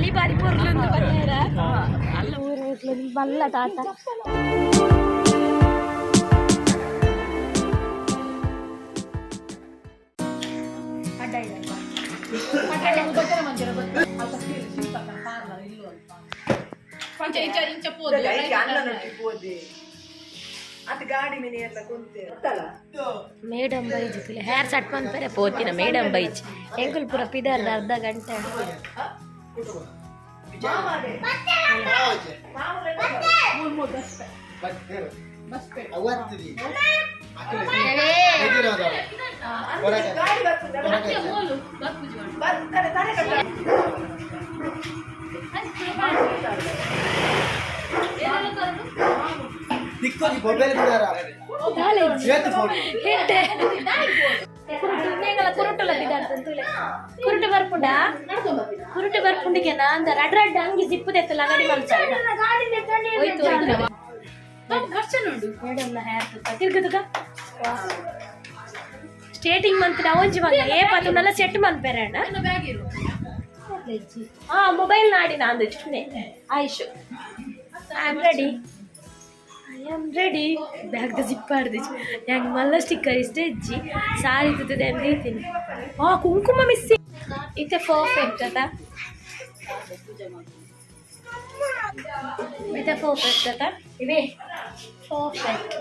ಬಲಿ ಬಾರಿ ಪೊರ್ಲುಂದು ಪನ್ನೇರ ಬಲ್ಲ ತಾತ. ಮೇಡಮ್ ಬೈಜ್ ಹೇರ್ ಸಟ್ ಪನ್ಪರೆ ಪೋತಿನ ಮೇಡಮ್ ಬೈಜ್ ಎಂಕುಲ್ ಪೂರ ಪಿದಾರ್ದ ಅರ್ಧ ಗಂಟೆ. ಕುರುಟುಲ ಪಿದಾರ್ದ ಕುರುಟು ಬರ್ಪುಂಡ ಕುರುಟು ಬರ್ಪುಂಡಿಗೆ ಅಂದ ರಡ್ ರಡ್ ಅಂಗಿ ಜಿಪ್ಪು ದೆತ್ತಲ ಅಂಗಡಿ ಮಲ್ತಾರ ಹೋಯ್ತು ಹೋಯ್ತು. ಮೇಡಮ್ನ ಹೇರ್ ತಿರ್ಗದುಗ ಸ್ಟೇಟಿಂಗ್ ಮಂತ್ ಒಂಜಿ ಮಗ ಏ ಪತುನಲ್ಲ ಸೆಟ್ ಮನ್ಪೆರಣ. ಹಾ ಮೊಬೈಲ್ ನಾಡಿ ನಾಂದು ಚುನೆ Ayush. I am ready, I am ready. Bag the zip ಆಡ್ದಿಜಿ yank ಮಲ್ಲ ಸ್ಟಿಕ್ಕರ್ ಇಷ್ಟೇ ಇಜ್ಜಿ ಸಾರಿ ತುತ್ತದೆ ಅಂದೀತೀನಿ. ಆ ಕುಂಕುಮ ಮಿಸ್ ಇತ್ತೆ ಪರ್ಫೆಕ್ಟ್ ಅತ, ಇತ್ತೆ ಪರ್ಫೆಕ್ಟ್ ಅತ, ಇವೇ ಪರ್ಫೆಕ್ಟ್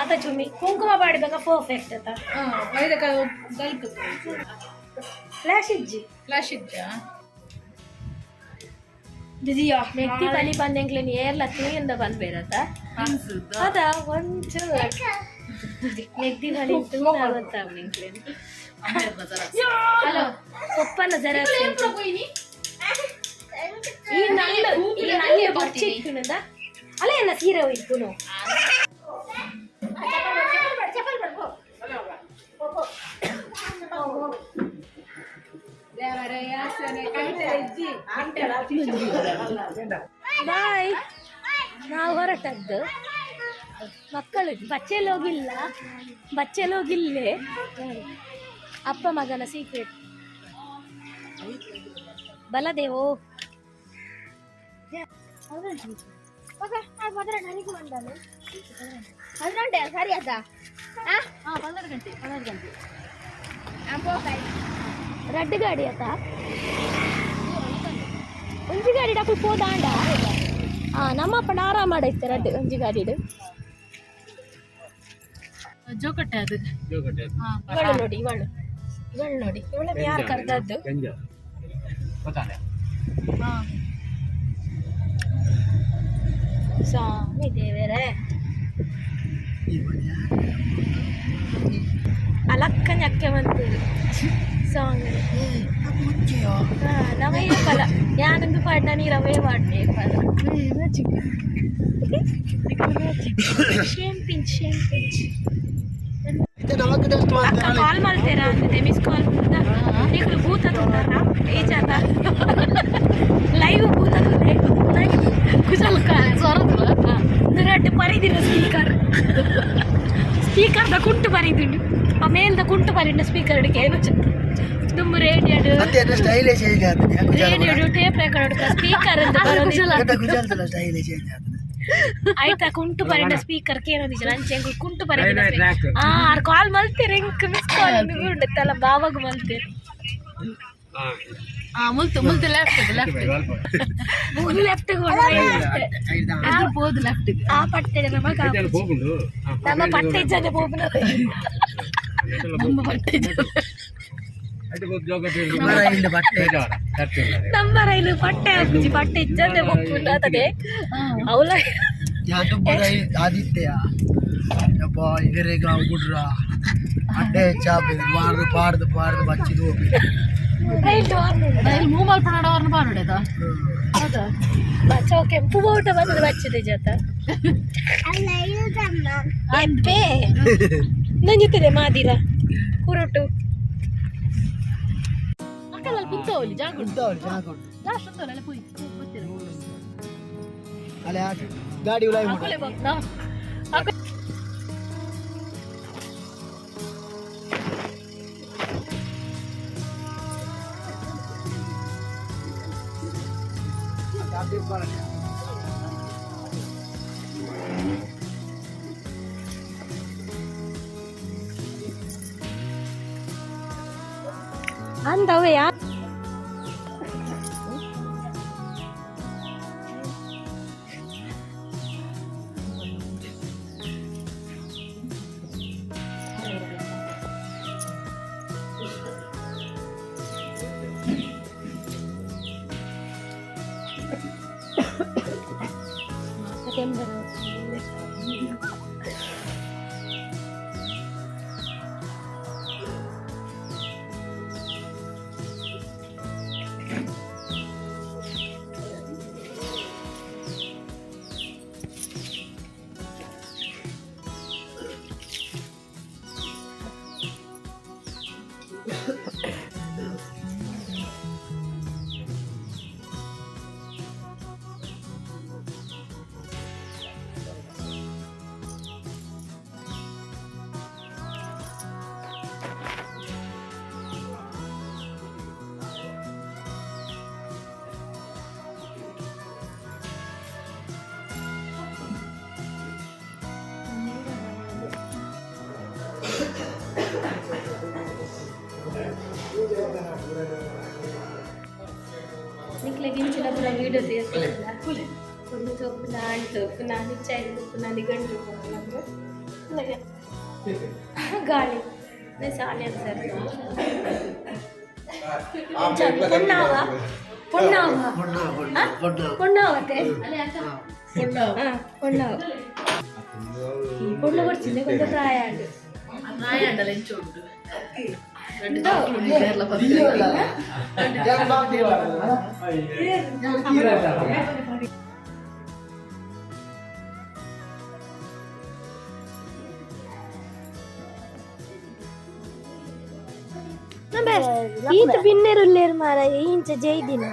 ಅತ. ಚುಮ್ಮಿ ಕುಂಕುಮ ಪಾಡಿದಾಗ ಪರ್ಫೆಕ್ಟ್ ಅತ. ಫ್ಲಾಶ್ ಇಜ್ಜಿ. ಫ್ಲಾಶ್ ಇಜ್ಜಾ? ಮೆತ್ತಿ ಬಲಿ ಬಂದೆಂಕ್ಲೆನ್ ಏರ್ಲ ತೂಯಿಂದ ಬಂದ್ಬೇರತ ಅದ ಒಂಚೂರು ಮೆಗ್ದಿ ಬಲಿ ತೂನ ಗೊತ್ತಾವ್ ನಿಂಕ್ಲೆನ್. Hello ಪಪ್ಪನ xerox. ಈ ನಂದು ಈ ನಂಗೆ ಬೊರ್ಚಿಕ್ಕುನದ ಅಲ್ಲ ಎನ್ನ ಸೀರೆ ಒಯ್ಪುನು. ಬಾಯ್. ನಾವು ಹೊರಟದ್ದು ಮಕ್ಕಳು ಬಚ್ಚೆಲ್ಲಿ ಹೋಗಿಲ್ಲ, ಬಚ್ಚೆಲ್ಲಿ ಹೋಗಿಲ್ಲೇ. ಅಪ್ಪ ಮಗನ ಸೀಕ್ರೆಟ್ ಬಲದೇವೋ. ಸರಿ ಅದ. 12 ಗಂಟೆ, 12 ಗಂಟೆ. ರಡ್ಡು ಗಾಡಿ ಆತ, ಒಂಜಿ ಗಾಡಿ ಡಾಕುಲ್ ಪೋದಾಂಡ. ಆ ನಮ್ಮಪ್ಪ ಆರಾಮ ಮಾಡೈತೆ ರಡ್ಡು ಒಂಜಿ ಗಾಡಿಡು. ಜೋಕಟ್ಟೆ ಅದು. ಇವಳು ನೋಡಿ, ಇವಳು ಇವಳು ನೋಡಿ, ಇವಳನ್ನು ಯಾರು ಕರೆದದ್ದು? ಸ್ವಾಮಿ ದೇವರೇ, ಅಲಕ್ಕ ñಕ್ಕೆ ಬಂತೀರಿ ಸಾಂಗ್ ನವೇ ಫಲ ಯಾನೊಂದು ಪಾಡ್ನ ನೀರವೇ ಪಾಡ್ನೆ ಫಲ. Same pinch, same pinch. ಅಕ್ಕ ಕಾಲ್ ಮಲ್ತೇರಾ ಅಂತಿದೆ ಮಿಸ್ ಕಾಲ್. ನಿಕುಲು ಭೂತ ತೂತಾರ ಏಜಾತ ಲೈವ್ ಭೂತ ತೂತೆ ಕುಸಲ್ಕ ರಡ್ಡ್ ಪರಿದಿನ ಸ್ಪೀಕರ್ ಸ್ಪೀಕರ್ದ ಕುಂಟು ಬರಿದುಂಡು. ಆ ಮೇಲ್ದ ಕುಂಟು ಬರಿಂಡ ಸ್ಪೀಕರ್ ಏನು ದುಂಬು ರೇಡಿಯೋಡು ಸ್ಟೈಲ್ ಚೇಂಜ್ ಆಗ್ತದೆ. ರೇಡಿಯೋಡು ಟೇಪ್ ರೆಕಾರ್ಡ್ ಸ್ಪೀಕರ್ ಅಂತ ಬರೋದು. ಸ್ಟೈಲ್ ಚೇಂಜ್ ಆಗ್ತದೆ. ಆಯ್ತಾ ಕುಂಟು ಬರಿನ ಸ್ಪೀಕರ್ ಕೇನೋದಿಜ ಅಂಚೆ ಎಂಕುಲು ಕುಂಟು ಬರಿನ. ಆ ಆರ್ ಕಾಲ್ ಮಲ್ತೇರ್ ಎಂಕ್ ಮಿಸ್ ಕಾಲ್ ಉಂಡತ್ತಲ್ಲ ಬಾವಾಗ ಮಲ್ತೇರ್. ಮುಲ್ತು ಮುಲ್ತು ಲೆಫ್ಟ್ ಲೆಫ್ಟ್. ಮೂರು ಲೆಫ್ಟ್. ಎದುರು ಪೋದು ಲೆಫ್ಟ್. ಆ ಪಟ್ಟೆ ನಮ್ಮ ನಮ್ಮ ಪಟ್ಟೆ ಇಜ್ಜಂದೆ ಪೋಪುನ. ನಮ್ಮ ಬಟ್ಟೆ. ಬಟ್ಟೆ. ನಮ್ಮ ರೈಲು ಪಟ್ಟೆ ಆಪುಜಿ, ಪಟ್ಟೆ ಇಜ್ಜಂದೆ ಪೋಪುಂಡು ಆತದೆ ಅವಲ. ಆದಿತ್ಯ ಯಪ್ಪ ಇಗರೇಗ ಗುಡ್ರ ಅಡ್ಡೆ ಚಾಪೆ ಪಾಡ್ದು ಪಾಡ್ದು ಪಾಡ್ದು ಬಚ್ಚಿದು ಹೋಗಿ. ರೈಲ್ ರೈಲ್ ಮೂವ್ ಮಲ್ಪಣ ಅವ್ರನ್ನ ಬಾರುಡೆದ. ಬಚ್ಚ ಕೆಂಪು ಬೋಟ ಬಂದು ಬಚ್ಚಿದೆ ಜಾತ ಎಪ್ಪೆ ನಂಜುತ್ತದೆ ಮಾದಿರ ಕುರುಟು. ಅಕ್ಕಲ್ಲಿ ಕುಂತವಲ್ಲಿ ಜಾಗ ಉಂಟು. ಉಂಟು ಜಾಗ ಉಂಟು. ಲಾಸ್ಟ್ ಉಂಟಲ್ಲ ಪೋಯಿ ಗೊತ್ತಿಲ್ಲ. ಅಲ್ಲಿ ಹಾಕಿ ಗಾಡಿ ಉಲಾಯಿ. ಅಕ್ಕಲೆ ಬಂದ. ಅಂದವೇ ನಿಕ್ಲೆಗಿಂಚಿನ ಪೂರ ವೀಡಿಯೋ ತೀರ್ತಿಲ್ಲ ಒಂದು ತೋಪುನ ಆಣ್ ತೋಪುನ ನಿಚ್ಚಾಯಿ ತೋಪುನ ನಿಗಂಟು ಗಾಳಿ ಸಾಲೆ ಸರ್ ಪೊಣ್ಣಾವ ಪೊಣ್ಣಾವ ಪೊಣ್ಣಾವತ್ತೆ ಪೊಣ್ಣಾವ ಈ ಪೊಣ್ಣು ಕೊಡ್ಚಿಂದೆ ಕೊಂತ ಪ್ರಾಯ ಆಂಡು ಪ್ರಾಯ ಅಂಡಲ ಎಂಚ ಉಂಟು ಈತ ಬಿನ್ನೆರುಲ್ಲೇರು ಮಾರ ಇಂಚ ಜೈದಿನ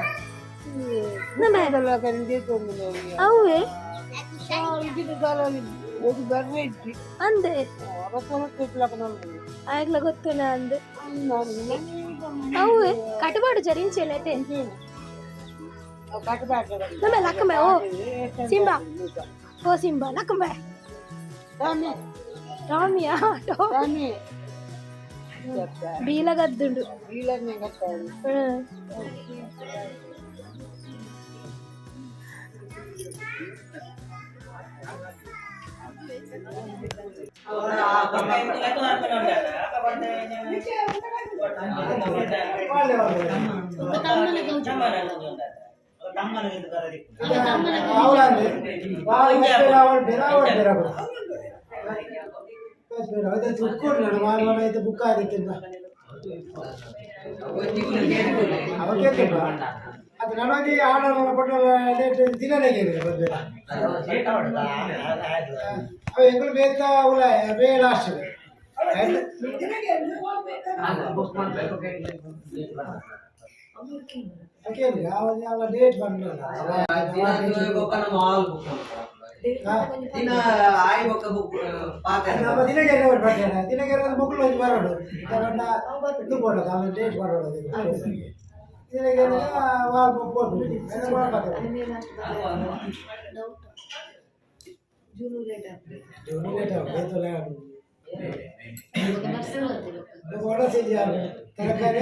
ಅವೇ ಅಂದೆ ಆಗ್ಲ ಗೊತ್ತುನ ಅಂದೆ ಅವೇ ಕಟಬಾಡು ಜರಿಂಚೆಲ್ಲೈತೆ ನಮ್ಮ ಲಕ್ಕಂಬೆ ಓ ಸಿಂಬಾ ಓ ಸಿಂಬಾ ಲಕ್ಕಂಬೆ ಟಾಮಿಯಾ ಟಾಮಿ ಬೀಲಗದ್ದುಂಡು ಅದು ನಮಗೆ ಆಡೋಣ ದಿನನೇ ಅವ ಎಂಗಳು ಬೇತ ಉಲ ಬೇ ಲಾಸ್ಟ್ ಡೇಟ್ ನಮ್ಮ ದಿನಗೆಲ್ಲ ದಿನಗೆಲ್ಲ ಮಕ್ಕಳು ಹೋಗಿ ಬರೋಡು ಇದು ಕೊಡೋದು ಆಮೇಲೆ ಡೇಟ್ ಬರೋದು ದಿನಗೆಲ್ಲ ವಾಲ್ ಬುಕ್ ಕೊಡ್ಬಿಡಿ ತರಕಾರಿ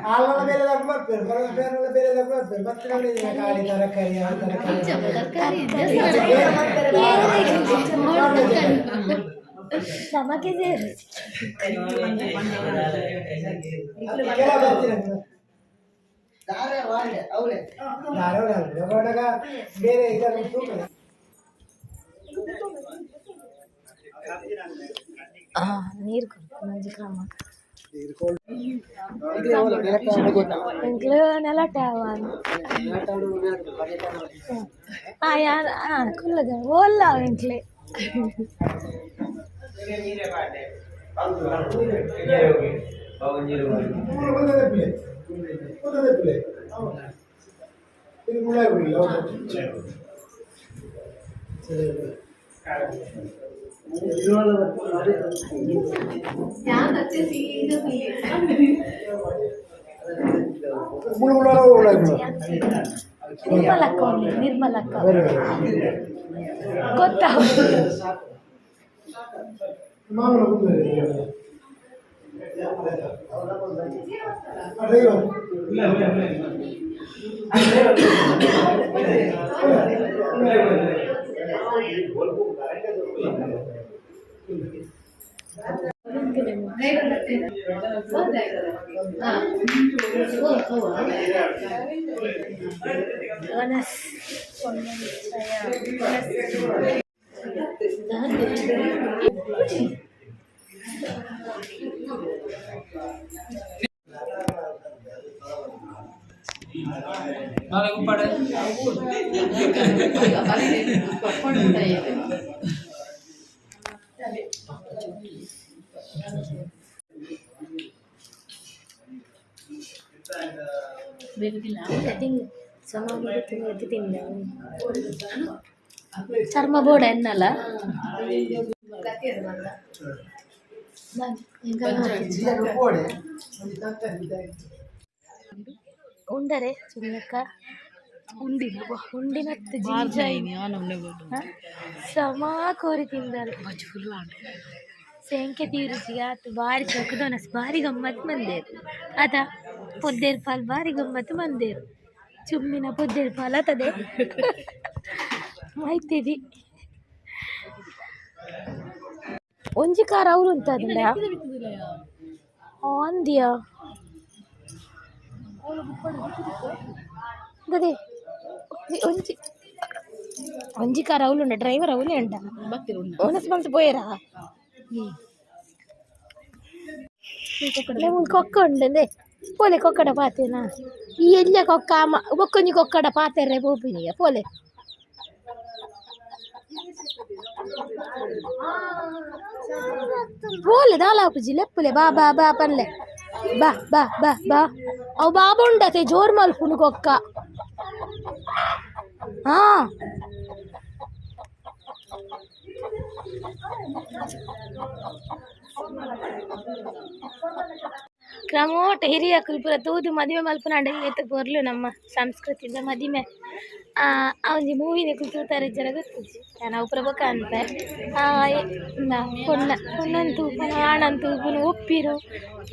ಆళ్ళ ಬೇರೆ దగ్గర ಬರ್ಪೇರು ಬೇರೆ ಬೇರೆ దగ్గర ಬರ್ಪೇರು ಮತ್ತೆ ಖಾಲಿ ತರಕಾರಿ ತರಕಾರಿ ನಮಗೆ ಸೇರು ಬೇರೆ ನೀರು ಮಂಜಿ ಕ್ರಮ ಎಂಕ್ಲು ನೆಲಟ ಯಾರು ಕುಲ್ಲಗ ಓಲ್ಲ ಎಂಕ್ಲೆ ನಿರ್ಮಲಕ್ಕ ಒಳ್ಳೆ ನಿರ್ಮಲಕ್ಕ ಗೊತ್ತಾ? ಮಾಮೂಲು ಡ್ರೈವರ್. ವನಸ್. ತಿಂದ ಚರ್ಮ ಬೋರ್ಡ್ ಎನ್ನಲ್ಲ. ಉಂಡರೆ ಚುಮ್ಮಕ್ಕ ಉಂಡಿನ ಉಂಡಿನತ್ತು ಜಿಂಜ ಸಮಾ ಕೋರಿ ತಿಂದರು. ಸೇಂಕೆ ತೀರುಜಿ ಆತು. ಬಾರಿ ಚೊಕ್ಕದೊನಸ್, ಬಾರಿ ಗಮ್ಮತ್ ಮಂದೇರು ಅದ. ಪೊದ್ದೇರ್ ಪಾಲ್ ಬಾರಿ ಗಮ್ಮತ್ ಮಂದೇರು. ಚುಮ್ಮಿನ ಪೊದ್ದೇರ್ ಪಾಲ್ ಆತದೆ ಮಾಯ್ತಿದಿ. ಒಂಜಿ ಕಾರ್ ಅವ್ರು ಉಂತದಿಂದ ಅಂದಿಯಾ ಅದೇ ಒಂಜಿ ಒಂಜಿ ಕಾರ್ ಅವ್ಲು ಉಂಡ. ಡ್ರೈವರ್ ಅವಲೇ ಉಂಡ. ಓನಸ್ ಬಂತು ಪೋಯರಾ? ಮುಲ್ ಕೊಕ್ಕ ಉಂಡಂದೆ ಪೋಲೆ. ಕೊಕ್ಕಡ ಪಾತೆನಾ? ಈ ಎಲ್ಯ ಕೊಕ್ಕ ಬೊಕ್ಕೊಂಜಿ ಕೊಕ್ಕಡ ಪಾತೆರ್ರೆ ಪೋಪಿನಿಯ ಪೋಲೆ. ಪೋಲೆ ದಾಲ ಆಪುಜಿ. ಲೆಪ್ಪುಲೆ, ಬಾ ಬಾ ಬಾ ಪನ್ಲೆ. ಬಾ ಬಾ ಬಾ ಬಾ. ಅವು ಬಾಬಾ ಉಂಡತೆ ಜೋರ್ ಮಲ್ಪುನು ಕೊಕ್ಕ. ಹಾ, ಕ್ರಮೋಟ ಹಿರಿಯಕುಲು ಪೂರ ತೂದು ಮದಿಮೆ ಮಲ್ಪುನಾಂಡ ಏತ್ ಪೊರ್ಲು ನಮ್ಮ ಸಂಸ್ಕೃತಿದ ಮದಿಮೆ. ಆ ಒಂಜಿ ಮೂವಿನ ತೂತಾರೆ ಜರ ಗೊತ್ತಿಜ್ಜಿ. ಯಾನ್ ಅವು ಪೂರ ಬೊಕ ಅನ್ಪೆ. ಪೊಣ್ಣ ಪೊಣ್ಣನ್ ತೂಪುನು, ಆಣನ್ ತೂಪುನು, ಒಪ್ಪಿರು,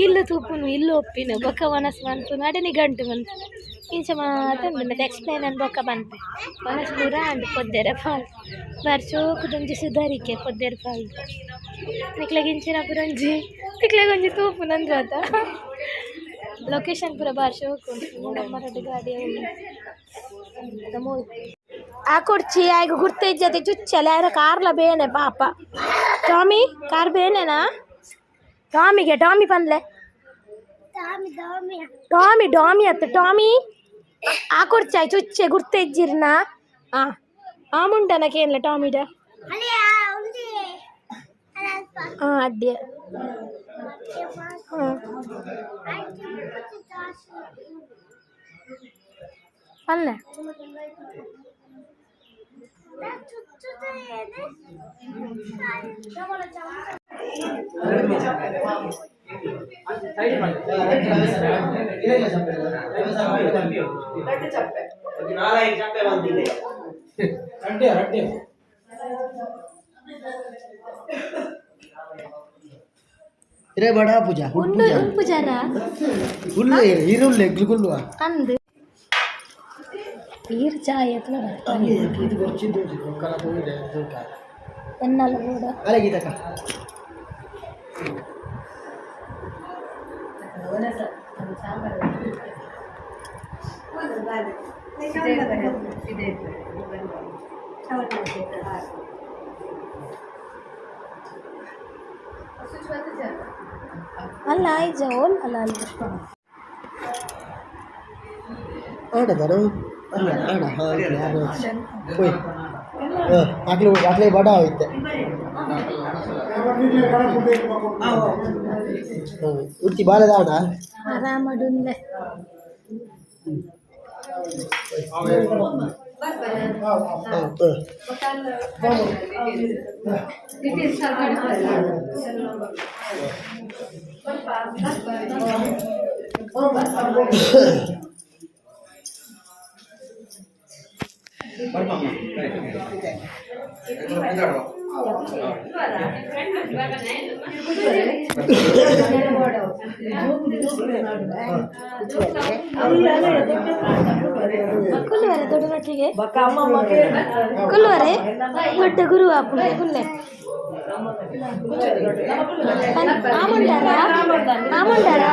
ಇಲ್ಲು ತೂಪುನು, ಇಲ್ಲು ಒಪ್ಪಿನು, ಬೊಕ ವನಸ್ ಮನ್ಪುನು, ಅಡೆ ನಿಘಂಟು ಮನ್ಪುನು, ಇಂಚ ಮಾತ ಉಂಡು. ಮತ್ತೆ ಎಕ್ಸ್ಪ್ಲೈನ್ ಅನ್ ಬೊಕ ಪನ್ಪೆ. ವನಸ್ ಪೂರ ಆಂಡ್. ಪೊದ್ದೆರೆ ಪಾಲ್ ಬಾರಿ ಶೋಕುದೊಂಜಿ ಸುಧಾರಿಕೆ. ಪೊದ್ದೆರೆ ಪಾಲ್ ನಿಕ್ಲೆಗ್ ಇಂಚಿನ ಪೂರ ಒಂಜಿ ನಿಕ್ಲೆಗ್ ಒಂಜಿ ತೂಪುನಂದು ಅತ. ಲೊಕೇಶನ್ ಪೂರ ಬಾರಿ ಶೋಕು ಉಂಟು. ನಮ್ಮ ರಡ್ಡ್ ಗಾಡಿ ಅವು ಆ ಕುರ್ಚಿ ಆಯ್ಗ ಗುರ್ತ ಇಜ್ಜತೆ. ಚುಚ್ಚಲೆ ಆಯ್ನ ಕಾರ್ಲ ಬೇನೆ ಪಾಪ. ಟಾಮಿ, ಕಾರ್ ಬೇನೆನಾ ಟಾಮಿಗೆ? ಟಾಮಿ ಪನ್ಲೆ. ಟಾಮಿ ಡಾಮಿ ಅತ್ತ. ಟಾಮಿ, ಆ ಕುರ್ಚಾಯ್ ಚುಚ್ಚೆ ಗುರ್ತ ಇಜ್ಜಿರ್ನ? ಆ ಆ ಮುಂಡನ ಕೇನ್ಲ ಟಾಮಿಡ. ಆ ಅಡ್ಡಿಯ. ಹಾಂ, ಪನ್ಲೆ. ರಡ್ಡೆ ರಡ್ಡೆ. ಇರೇ ಬಡ ಪೂಜಾ. ಉಂಡು ಉಂಪುಜಾರ. ಉಲ್ಲು ಇರುಳ್ಳೆ ಗುಲ್ಗುಲ್ವ. ಅಂದು ಈರ್ ಚಾಯ್ ಎತ್ಲ. ಇದು ಗೊತ್ತಿದ್ದು ಒಕ್ಕಲ ಹೋಗಿದೆ. ಎನ್ನಲ್ಲ ಕೂಡ. ಅಲೆ ಗೀತಕ್ಕ. ಅಲ್ಲ ಆಯ್ಜ ಓಲ್ ಅಲ್ಲ ಅಲ್ಲ. ಆಡದಾರು ಅಲ್ಲ ಆಡ. ಹಾಂ, ಹೋಯ್ ಆಗ್ಲಿ ಆಗ್ಲಿ ಬಡ ಹೋಯ್ತೆ. ಉಡ್ತಿ ಬಾಲದ ಆಡ. ಆರಾಮಡುಂದೆ. ಹಾಂ. ಕುಲ್ಲುವರೆ ದೊಡ್ಡನೊಟ್ಟಿಗೆ ಕುಲ್ಲುವರೆ ದೊಡ್ಡ ಗುರು ಅಪ್ಪು ಕುಲ್ಲೆ ಆಮಂಡಾರ ಆಮಂಡಾರ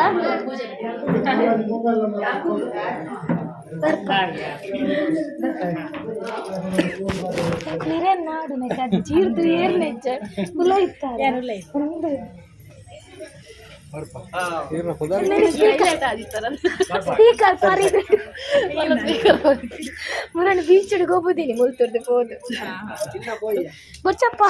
ನಿರೇನ್ ನಾಡು ನೆಕ್ಕ ಜೀರ್ದು ಏರ್ ನೆಚ್ಚ ಕುಲ ಇತ್ತಾರೆ ಸ್ಪೀಕರ್ ಪರಿದು ಮುರಣ ಬೀಚ್ ಹೋಗ್ಬೋದೀನಿ ಮುಲ್ತುರ್ದು ಪೋದು ಬೊಚ್ಚಪ್ಪ.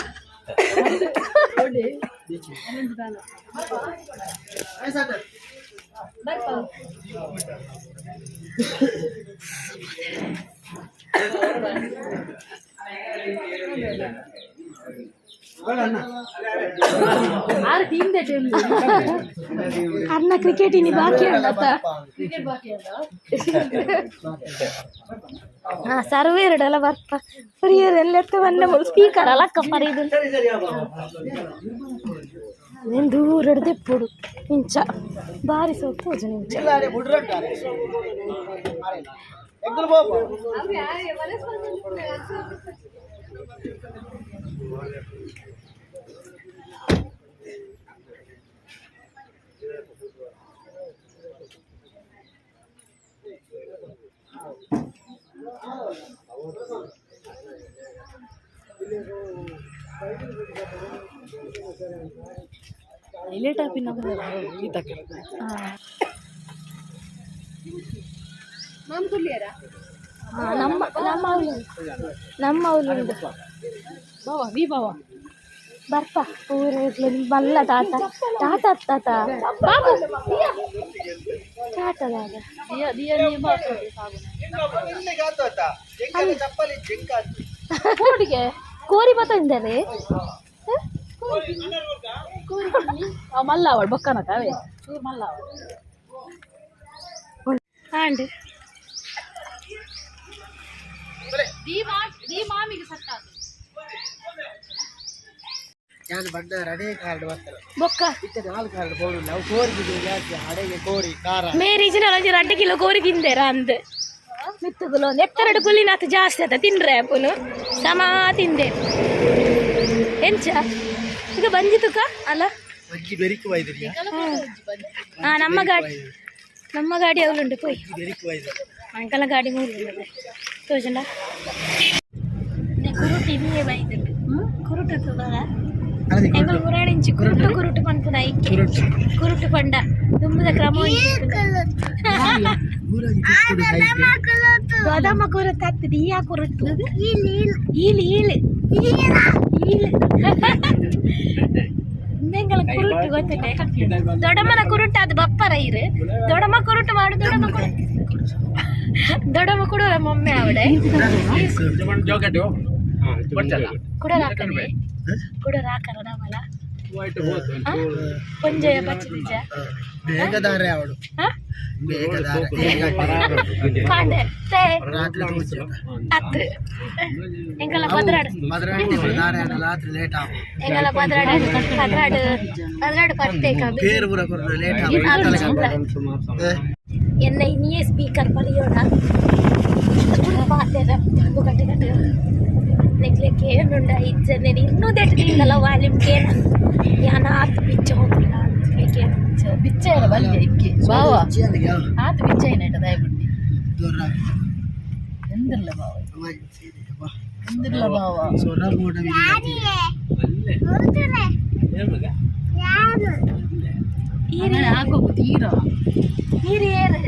ಅರ್ನ ಕ್ರಿಕೆಟ್ ಇನಿ ಬಾಕಿ ಉಂಡತ್ತ. ಹಾ ಸರ್ವೇರಡಲ್ಲ ಬರ್ಪ ಫ್ರೀಯರ್ ಎಲ್ಲ ಬಂದ ಸ್ಪೀಕರ್ ಅಲಕ್ಕ ಪರಿದು నేను ದೂರಡ್ದು ಎಪ್ಪುಡು ಇಂಚ ಬಾರಿ ಸೊಪ್ಪು ಇಂಚ. ಲೇಟ್ ಆಪಿನ ಗೀತಕ್ಕೆ. ನಮ್ಮ ನಮ್ಮ ಅವ್ಲು ನಮ್ಮ ಅವ್ಲುಂಡು. ಬಾವ ನೀ ಬಾವ. ಬರ್ಪ ಊರು ಬಲ್ಲ ಟಾಟ ಟಾಟ ತಾತ ಬಾಬು ಟಾಟ ದಾದ. ದಿಯಾ ದಿಯಾ ನೀ ಬಾವ. ಕೋಡಿಗೆ ಕೋರಿ ಬತ್ತಂದರೆ. ಮಲ್ಲ ಅವಳು ಬೊಕ್ಕನ ತಾವೇ ಮಲ್ಲ ಅವಳು. ಆಂಡ್ ನಾನು ಬಣ್ಣ ಅಡೇ ಕಾರ್ಡ್ ಬರ್ತಾರೆ. ಬೊಕ್ಕ ಇತ್ತೆ ನಾಲ್ಕು ಕಾರ್ಡ್ ಬೋಡು ಅವು ಕೋರಿ ಜಾಸ್ತಿ ಅಡೆಗೆ ಕೋರಿ ಖಾರ. ಮೇರಿ ಇಜಿನ ಒಂಜಿ 2 ಕಿಲೋ ಕೋರಿ ತಿಂದೇರ ಅಂದ್ ಮಿತ್ತುಗುಲು ಎತ್ತರಡು ಗುಲ್ಲಿನಾಥ ಜಾಸ್ತಿ ಆತ ತಿನ್ರೆ ಅಪ್ಪುನು ಸಮ ತಿಂದೆ ಎಂಚ ಈಗ ಬಂದಿತುಕ ಅಲ್ಲ. ಅಜ್ಜಿ ಬೆರಿಕು ವೈದ್ರಿ. ಹಾ ನಮ್ಮ ಗಾಡಿ ನಮ್ಮ ಗಾಡಿ ಅವಳುಂಟು ಪೋಯ್. ಬೆರಿಕು ವೈದ್ರಿ. ಅಂಕಲ ಗಾಡಿ ಮೂರು ತೋಜಂಡ ಕುರುಟು ಇನ್ನೇ ಬೈದುಂಡು ಕುರುಟು ತೂವರ ಎಂಕುಲು ಮುರಾಣಿಂಚಿ ಕುರುಟು ಕುರುಟು ಪನ್ಪುನ ಐಕೆ ಕುರುಟು ಪಂಡ ದುಂಬುದ ಕ್ರಮ ಒಂಜಿ ಗೋದಮ್ಮ ಕುರುತು ಆಗ್ತದೆ ಈ ಕುರುಟು ಈಲು ಈಲು ಈಲು ಎಂಗಳ ಕುರುಟು ಗೊತ್ತುಂಟೆ ದೊಡ್ಡಮ್ಮನ ಕುರುಟು ಅದು ಬಪ್ಪರ ಇರು ದೊಡ್ಡಮ್ಮ ಕುರುಟು ಮಾಡು ದೊಡ್ಡಮ್ಮ ಕುರು ದೊಡ್ಡಮ್ಮ ಕೊಡು ಮೊಮ್ಮೆ ಅವಡೆ ಕುಡರ ಹಾಕನೆ ಕುಡರ ಹಾಕರ ನಮ್ಮಲ ಪಂಜಯ ಬಚ್ಚ ನಿಜ. ಬೇಗದಾರೆ ಅವಳು. ಹಾ? ಬೇಗದಾರೆ. ಕಾಂಡೆ ತೇ ರಾತ್ರಿ ತೋರಿಸಿ. ಅತ್ತು ಎಂಕಲ ಪದ್ರಾಡು. ಮದ್ರಾಡಿ ದಾರೆ ರಾತ್ರಿ ಲೇಟ್ ಆಗ. ಎಂಕಲ ಪದ್ರಾಡು ಪದ್ರಾಡು ಪದ್ರಾಡು ಪತ್ತೆ ಕಬಿ. ಬೇರೆ ಪೂರ ಕೊರ್ನ ಲೇಟ್ ಆಗ. ಎನ್ನ ಇನಿಯೇ ಸ್ಪೀಕರ್ ಪರಿಯೋಣ ಪಾತೆರ ಕಟ್ಟು ಕಟ್ಟು ನೆಕ್ಲೆ ಕೇನುಂಡ ಇಜ್ಜನೆ ಇನ್ನೂ ದೆಟ್ಟು ತಿಂದಲ್ಲ ವಾಲ್ಯೂಮ್ ಕೇನ ಯಾನ ಆತ್ ಬಿಚ್ಚ ಹೋಗಿಲ್ಲ ಕೇನ. ಬಿಚ್ಚ ಬಲ್ಯ ಇಕ್ಕಿ ಬಾವ ಆತ ಬಿಚ್ಚ ಏನಾಯ್ತು ದಯಬಿಟ್ಟು ಎಂದಿಲ್ಲ ಬಾವ ಎಂದಿಲ್ಲ ಬಾವ. ಸೊರ ಮೋಡ. ಹಾಕೋಗು ತೀರ. ನೀರು ಏರು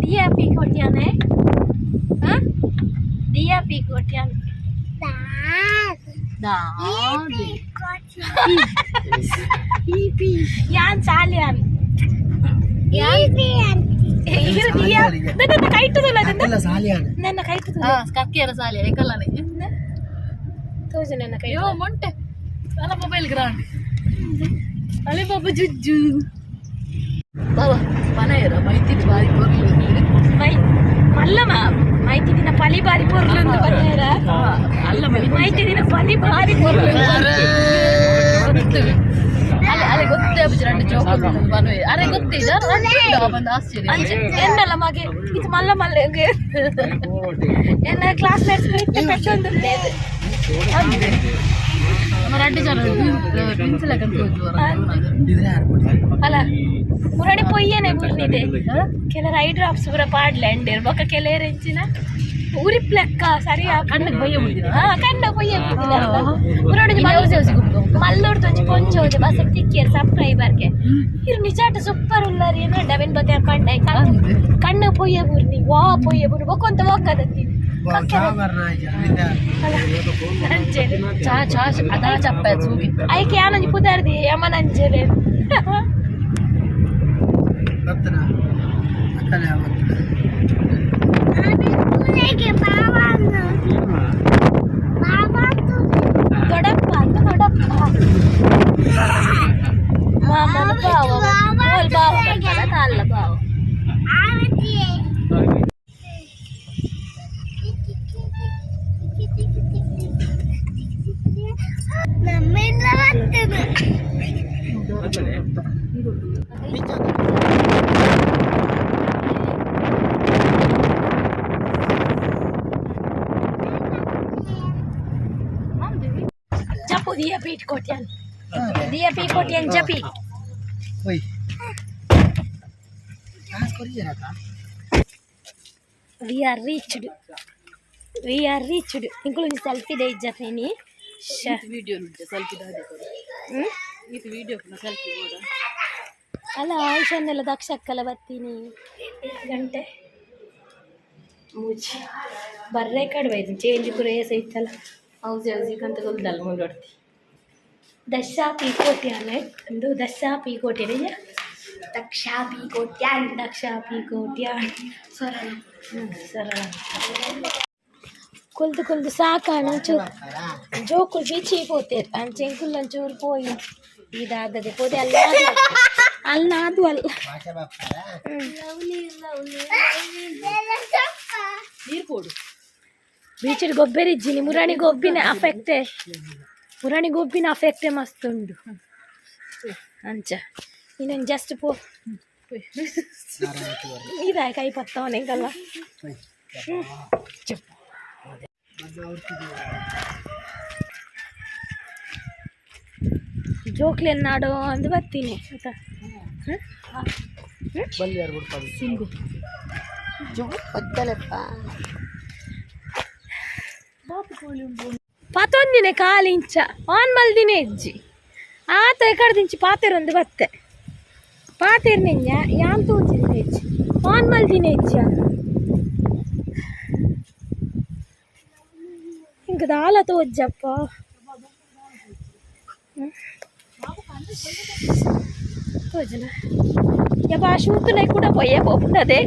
ದಿಯಾ ಪೀ ಕೊಟ್ಯಾನೆ ಹಾ ದಿಯಾ ಪೀ ಕೊಟ್ಯಾನ. ದಾದಿ. ಯಾನ್ ಸಾಲ್ಯಾನ್ ಯಾನ್ ಇರು ದಿಯಾ ನನ್ನ ಕೈಟುದಲ್ಲ ಅದನ್ನ. ಅಲ್ಲ ಸಾಲಿಯಾನ. ನನ್ನ ಕೈಟುದಲ್ಲ. ಹಾ ಕಕ್ಕಿಯರ ಸಾಲಿ ಏಕಲ್ಲನೆ. ತೋಜು ನನ್ನ ಕೈ. ಅಯ್ಯೋ ಮೊಂಟೆ ಅಲ್ಲ ಮೊಬೈಲ್ ಗ್ರಾಂಡ್ ಅಲೆ ಬಾಬು ಜುಜ್ಜು. ಬಾಬಾ ಪನಯರ ಮೈತಿದ್ ಬಾರಿ ಪೊರ್ಲು. ಮೈ ಮಲ್ಲಮ್ಮ ಮೈತಿ ದಿನ ಪಲಿ ಬಾರಿ ಪೊರ್ಲು ಅಂತ ಪನಯರ. ಅಲ್ಲ. ಮೈತಿ ದಿನ ಪಲಿ ಬಾರಿ ಪೊರ್ಲು. ಅಲ್ಲ ಅಲ್ಲ, ಗೊತ್ತೇ ಆಪುಜಿ ರಡ್ಡ್ ಜೋಕುಲು ಪನೊಯೆ ಅರೆ ಗೊತ್ತಿಲ್ಲ ಬಂದು ಆಶ್ಚರ್ಯ. ಅಂಚ ಎನ್ನಲ್ಲ ಮಗೆ ಇದು ಮಲ್ಲ ಮಲ್ಲ ಎನ್ನ ಕ್ಲಾಸ್ ಮೇಟ್ಸ್ ಇತ್ತೆ ಪೆಟ್ಟೊಂದುಲ್ಲೇದು. ನಮ್ಮ ರಡ್ಡ್ ಜನ ಟ್ವಿನ್ಸ್ ಲೆಕ್ಕ ತೋಜುವರ. ಅಲ್ಲ, ಮುರಡಿ ಪೊಯ್ಯನೆ ಬುರ್ನಿದೆ. ಕೆಲರ ಐ ಡ್ರಾಪ್ಸ್ ಪೂರ ಪಾಡ್ಲೆ ಅಂಡೇರ್ ಬೊಕ ಕೆಲರ ಎಂಚಿನ ಉರಿಪ್ಲೆಕ್ಕ ಸರಿ. ಕಣ್ಣಿಗೆ ಬಯ್ಯ ಬಿಡ್ದಿನ. ಹಾ, ಕಣ್ಣ ಪೊಯ್ಯ ಬಿಡ್ದಿನ ಮುರಡಿ. ಯಾವ್ದು ಯಾವ್ದು ಗುಂಪು? ಮಲ್ಲೂರ್ದು ಒಂಜಿ ಪೊಂಜೋಜೆ ಬಸ್ ತಿಕ್ಕಿಯರ್ ಸಬ್ಸ್ಕ್ರೈಬರ್ಗೆ ಇರು ನಿಜಾಟ ಸೂಪರ್ ಉಲ್ಲಾರಿ ಏನಂಡ ಅವೆನ್ ಬತ್ತೆ ಪಂಡ ಕಣ್ಣು ಪೊಯ್ಯ ಬುರ್ನಿ ವಾ ಪೊಯ್ಯ ಬುರ್ನಿ ಬೊಕೊಂತ ಹೋಗದತ್ತಿ. ನಂಜೆನೆ. ಚಾ ಚಾ ಅದಾ ಚಪ್ಪ ಸೂಗಿ. ಐಕೆ ಯಾನೊಂಜಿ ಪುದರ್ದಿ ಯಮನಂಜೆನೆ. ಬರ್ತನ ಅಕ್ಕಲೆ ಬರ್ತನ. ದೊಡ್ಡಪ್ಪ ಅಂತ ದೊಡ್ಡಪ್ಪ ಮಾಮನ ಬಾವ ಓಲ್ ಬಾವ ಬರ್ತಾನ ಅಲ್ಲ ಬಾವ. ಜಪು ದಿಯ ಪೀಟ್ ಕೋಟ್ಯಾನ್ ದಿಯ ಪಿ ಕೋಟ್ಯಾನ್ ಜಪಿ. ಓಯ್ ಕ್ಲಾಸ್ ಕೊರಿಯೇನಕ್ಕ. We are reached, we are reached. ಇಂಕುಲು selfie they ಇಜ್ಜತೀನಿ. Video selfie ದಾದೆ? ಇದು ವಿಡಿಯೋ ಸೆಲ್ಫಿ ಬೋಡ. ಅಲ್ಲ, ಆಯುಷನ್ನೆಲ್ಲ ದಕ್ಷಕ್ಕಲ್ಲ ಬರ್ತೀನಿ ಗಂಟೆ ಮುಚ್ಚಿ ಬರ್ರೆ ಕಡಿಮೆ ಆಯ್ತು. ಚೇಂಜ್ ಪೂರ ಏಸ ಇತ್ತಲ್ಲ ಹೌದು ಹೌದು ಅಂತ ಗೊಲ್ದಲ್ಲ ಮುಂದೊಡ್ತಿ. ದಶಾ ಪಿ ಕೋಟಿ ಅಲ್ಲ ಒಂದು ದಶಾ ಪಿ ಕೋಟಿ. ದಕ್ಷಾ ಪಿ ಕೋಟ್ಯಾನ್. ದಕ್ಷಾ ಪಿ ಕೋಟ್ಯಾನ್. ಸರಳ. ಹ್ಞೂ, ಸರಳ. ಕೊಲ್ದು ಕೊಲ್ದು ಸಾಕಾಣ ಒಂಚೂರು ಜೋಕುಲು ಬೀಚಿಗೆ ಪೋತೇರು. ಅಂಚೆ ಎಂಕುಲು ಒಂಚೂರು ಪೋಯಿ ಇದಾದದೆ ಪೋದೆ ಅಲ್ಲ ಅಲ್ಲ ಅದು ಅಲ್ಲ. ಭಾಷೆ ಬಾಪ್ತಾರ. ನೀರು ಕೊಡು. ಬೀಚಿಡ್ ಗೊಬ್ಬೆರಿಜ್ಜಿನಿ ಮುರಾಣಿ ಗೊಬ್ಬಿನ ಅಫೆಕ್ಟೆ, ಮುರಾಣಿ ಗೊಬ್ಬಿನ ಅಫೆಕ್ಟೆ ಮಸ್ತ್ ಉಂಡು. ಅಂಚ ಇನ್ನೊಂದು ಜಸ್ಟ್ ಪೋ ಇದಾಯ ಕೈ ಪತ್ತವನ ಎಂಕಲ್ವ. చెప్పు. ಜೋಕ್ಲೆನ್ನಾಡೋ ಅಂದು ಬರ್ತೀನಿ ಆಯ್ತಾ? ಹ್ಮ್? ಬಲ್ಲಿ ಯಾರು ಬಿಡ್ಪಾಡಿ. ಸಿಂಗು. ಪತ್ತಲೆಪ್ಪ. ಪತೊಂದಿನ ಕಾಲಿಂಚ ಆನ್ ಮಲ್ದಿನ ಹೆಜ್ಜಿ ಆತ ಎಕಡ್ದಿಂಚಿ ಪಾತೆರೊಂದು ಬತ್ತೆ ಪಾತೆರ್ನೆಂಜ ಯಾನ್ ತೋಜಿನ ಹೆಜ್ಜಿ ಆನ್ ಮಲ್ದಿನ ಹೆಜ್ಜ ಇಂಕ ದಾಲ ತೋಜ್ಜಪ್ಪ ತೋಜನ ಯಪ್ಪ. ಶೂತುನೈ ಕೂಡ ಪೊಯ್ಯ ಪೋಪುಂಡದೆ.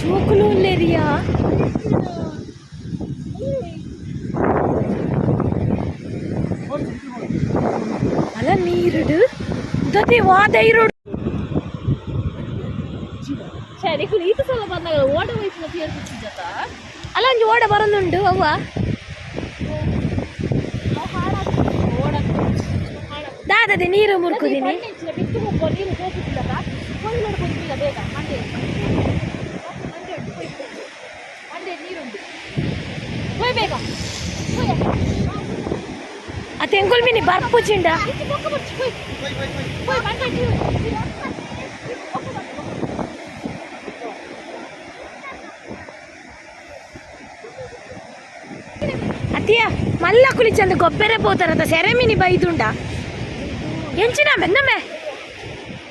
ಜೋಕುಲು ಉಲ್ಲೆರಿಯಾ. ಅಲ್ಲ, ನೀರುಡು ದತಿ ವಾದೈರುಡು. ಸರಿ, ಈತ ಸಲ ಬಂದಾಗ ಓಡ ವಯಸ್ಸಿನ ತೀರ್ಪಿಸಿದ್ದ. ಅಲ್ಲ, ಒಂಜಿ ಓಡ ಬರೊಂದುಂಡು ಅವ್ವ. ದಾದದೆ ನೀರು ಮುರ್ಕುದಿನಿ. ಬಿತ್ತು ನೀರು ಹೋಗುತ್ತಿಲ್ಲ. ಹೋಗಿ ಬೇಗ ಮಂಡೆ ಮಂಡೆ ಉಂಟು ಮಂಡೆ ನೀರುಂಟು. ಹೋಯ್ ಬೇಗ. ಆ ತೆಂಗುಲ್ ಮಿನಿ ಬರ್ಪುಜಿಂಡ. ಹೋಯ್ ಹೋಯ್ ಮಂಡೆ ನೀರು. ಅತ್ತಿಯ ಮಲ್ಲ ಕುಳಿಚಂದು ಗೊಬ್ಬರ ಪೋತಾರತ ಸೆರೆಮಿನಿ ಬೈದುಂಡ ಎಂಚಿನ ಮೆನ್ನಮ್ಮೆ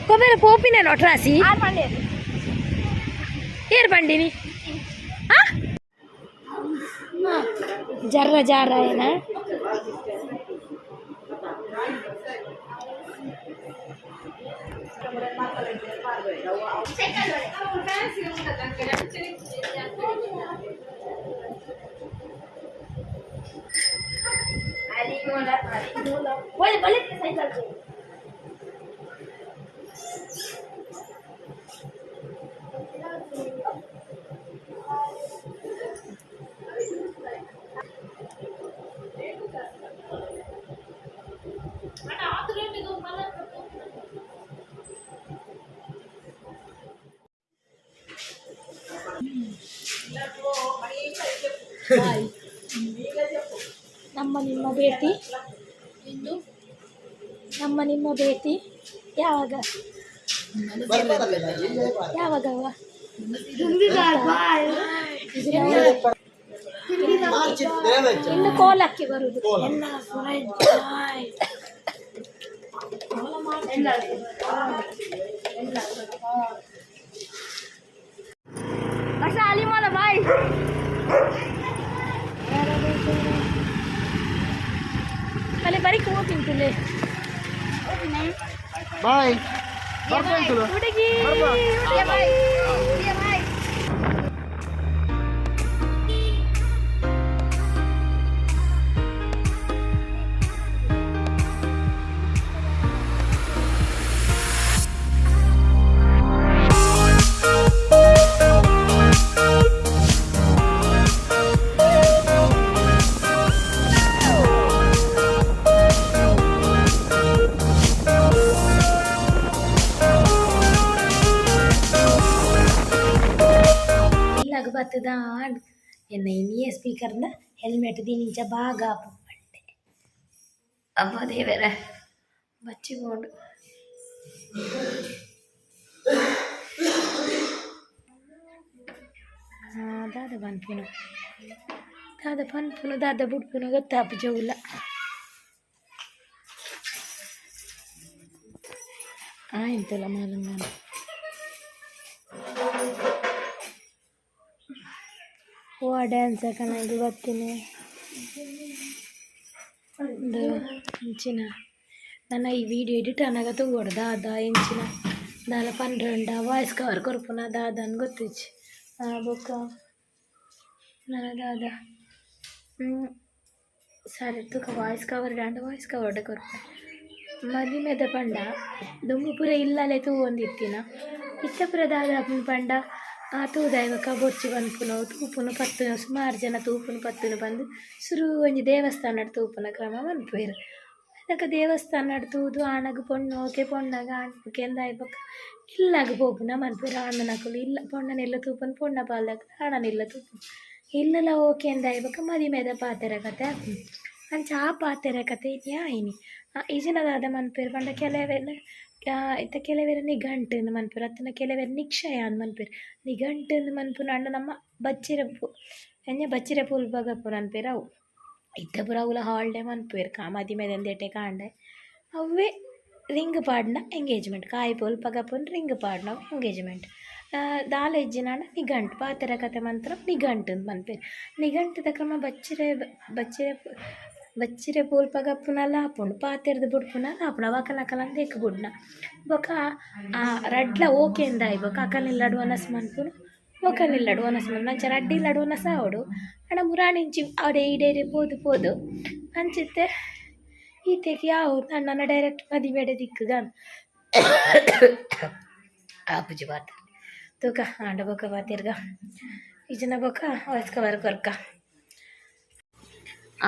ಗೊಬ್ಬರ ಪೋಪಿನ ನೊಟ್ರಾಸಿ. ಏರ್ ಬಂಡಿನಿ ಆ ಜರ್ರ ಜಾರ ಏನ. ಒಳ್ಳೆ ಬಲೆ ಸೈಕಲ್. ನಮ್ಮ ನಿಮ್ಮ ಭೇಟಿ, ನಮ್ಮ ನಿಮ್ಮ ಭೇಟಿ ಯಾವಾಗ? ಯಾವಾಗವ? ಇನ್ನು ಕೋಲಕ್ಕೆ ಬರುದು. ಬಾಯ್. ಅಲ್ಲಿ ಬರೀಕ್ ಹೋಗ್ತಿಂತಲೇ. ಬಾಯ್. ಹುಡುಗಿ. ಇಲ್ಲಾಗ ಬತ್ತದ ಎನ್ನ ಇನ್ನಿಯ ಸ್ಪೀಕರ್ನ ಹೆಲ್ಮೆಟ್ ದಿನಿಂಚ ಬಾಗ ಪಂಡೆ. ಅಬ್ಬ ದೇವರ, ಬಚ್ಚಿಕೊಂಡು ದಾದ ಪನ್ಪುನು, ದಾದ ಪನ್ಪುನು, ದಾದ ಬುಡ್ಪುನು ಗೊತ್ತಾಪು ಜೌಲ. ಆಯ್ತಲ್ಲ ಮಾರಂಗಾನ. ಹೂವು ಡ್ಯಾನ್ಸ್ ಹಾಕೋಣ ಬರ್ತೀನಿ ಒಂದು ಇಂಚಿನ. ನನ್ನ ಈ ವಿಡಿಯೋ ಎಡಿಟ್ ಅನ್ನಾಗ ತಗೋಡು ದಾದ ಎಂಚಿನ ದಾಲ ಪನ್ರಂಡ ವಾಯ್ಸ್ ಕವರ್ ಕೊರ್ಪುನ ದಾದ ಗೊತ್ತಿಜ್ಜಿ. ಬೊಕ್ಕ ನನ್ನ ದಾದ ಸರಿ ತುಕ ವಾಯ್ಸ್ ಕವರ್ ಡಾಂಡ ವಾಯ್ಸ್ ಕವರ್ಡ್ ಕೊರ್ಪು. ಮದಿಮೆದ ಪಂಡ ದುಂಬು ಪೂರ ಇಲ್ಲಲೆ ತೂವೊಂದಿತ್ತಿನ. ಇತ್ತೆ ಪೂರ ದಾದ ಆಪುಂಡು ಪಂಡ, ಆ ತೂದಾಯ್ಬೊಕ ಬೊರ್ಚಿ ಪನ್ಪುನವು, ತೂಪುನು ಪತ್ತುನು. ಸುಮಾರು ಜನ ತೂಪುನು ಪತ್ತುನು ಪಂದ್ ಸುರು ಒಂಜಿ ದೇವಸ್ಥಾನಡ್ ತೂಪುನ ಕ್ರಮ ಮನ್ಪುವೆರ್. ಅದಕ್ಕೆ ದೇವಸ್ಥಾನಡ್ ತೂದು ಆಣಗ್ ಪೊಣ್ಣು ಓಕೆ, ಪೊಣ್ಣಗ್ ಆಣ್ ಓಕೆ ಅಂದ್ ಬೊಕ್ಕ ಇಲ್ಲಗ್ ಪೋಪುನ ಮನ್ಪುವೆರ್. ಆಣನಕುಲು ಇಲ್ಲ ಪೊಣ್ಣನ ಇಲ್ಲ ತೂಪುನು, ಪೊಣ್ಣ ಪಾಲ್ದಕುಲು ಆಣನ ಇಲ್ಲ ತೂಪುನು. ಇಲ್ಲಲ ಓಕೆ ಅಂದಾಯಿ ಬೊಕ್ಕ ಮದಿಮೆದ ಪಾತೆರ ಕತೆ ಆಪುಂಡು. ಅಂಚ ಆ ಪಾತೆರ ಕತೆ ಇನಿ ಆಯಿನಿ. ಇಜಿನ ದಾದ ಮನ್ಪುವೆರ್ ಪಂಡ, ಕೆಲವೆರ್ ಇತ್ತೆ ಕೆಲವೆರ್ ನಿಘಂಟು ಇಂದ್ ಮನ್ಪುವೆರ್ ಅತ್ತಂಡ ಕೆಲವೆರ್ ನಿಕ್ಷಯ ಅಂದ್ ಮನ್ಪುವೆರ್. ನಿಘಂಟು ಇಂದ್ ಮನ್ಪುನಾಂಡ ನಮ್ಮ ಬಚ್ಚಿರೆ ಪೂ ಎಂಚ ಬಚ್ಚಿರೆ ಪೂಲು ಬಗಪುನ ಅನ್ಪೆರ್ ಅವು. ಇತ್ತೆ ಪೂರ ಅವುಲ ಹಾಲ್ಡೇ ಮನ್ಪುವೆರ್. ಮದಿಮೆದ ಒಂಜೆಟೆ ಕಾಂಡೆ ಅವ್ವೇ ರಿಂಗ್ ಪಾಡ್ನ ಎಂಗೇಜ್ಮೆಂಟ್, ಕಾಯಿ ಪೂಲು ಪಗಪುನ ರಿಂಗ್ ಪಾಡ್ನವು ಎಂಗೇಜ್ಮೆಂಟ್. ದಾಲ ಇಜ್ಜಿನಾಂಡ ನಿಘಂಟು ಪಾತೆರ ಕತೆ ಮಂತ್ರ ನಿಘಂಟು ಅಂದ್ ಮನ್ಪುವೆರ್. ನಿಘಂಟುದ ಕ್ರಮ ಬಚ್ಚಿರೆ ಬಚ್ಚಿರೆ ಬಚ್ಚಿರೆ ಪೂಲು ಪಗಪುನಲ ಆಪುಂಡು, ಪಾತೆರ್ದ್ ಬುಡ್ಪುನಲ ಆಪುಂಡು. ಅವು ಅಕಲಕಲ ಅಂದ್ ಬುಡ್ನ ಬೊಕ ಆ ರಡ್ಲ ಓಕೆ ಅಂದ್ ಬೊಕ ಅಕಲ್ನ ಇಲ್ಲಡ್ ವನಸ್ ಮನ್ಪುನು, ಮೊಕಲ್ನ ಇಲ್ಲಡ್ ವನಸ್ ಮನ್ಪುನು. ಅಂಚ ರಡ್ಡ್ ಇಲ್ಲಡ್ ವನಸ್ ಆವೊಡು. ಆಂಡ ಮುರಾನಿಂಚಿ ಅಡೆ ಇಡೆ ಪೋದು ಪೋದು ಅಂಚಿತ್ತೆ ಈತೆಗ್ ಯಾವು ನನ ಡೈರೆಕ್ಟ್ ಮದಿಮೆಡೆ ದಿಕ್ಕುಗ ಆಪುಜಿ ಪಾತೆರ. ತೂಕ ಆಂಡ ಬೊಕ ಪಾತೆರ್ಗ ಇಜ್ಜಿಂಡ ಬೊಕ ವಾಯ್ಸ್ ಕವರ್ ಕೊರ್ಕ.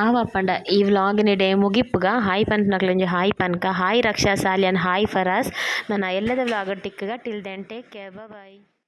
ಆವಪ್ಪಂಡ ಈ ವ್ಲಾಗ್ನಿಡೆ ಮುಗಿಪುಗ. ಹಾಯ್ ಪನ್ಪುನಕ್ಲೆಂಜಿ ಹಾಯ್ ಪನ್ಕ. Hi Raksha Salian, hi Faras. ನನ್ನ ಎಲ್ಲದ ವ್ಲಾಗ್ ಟಿಕ್ಕುಗ. Till then take care, bye.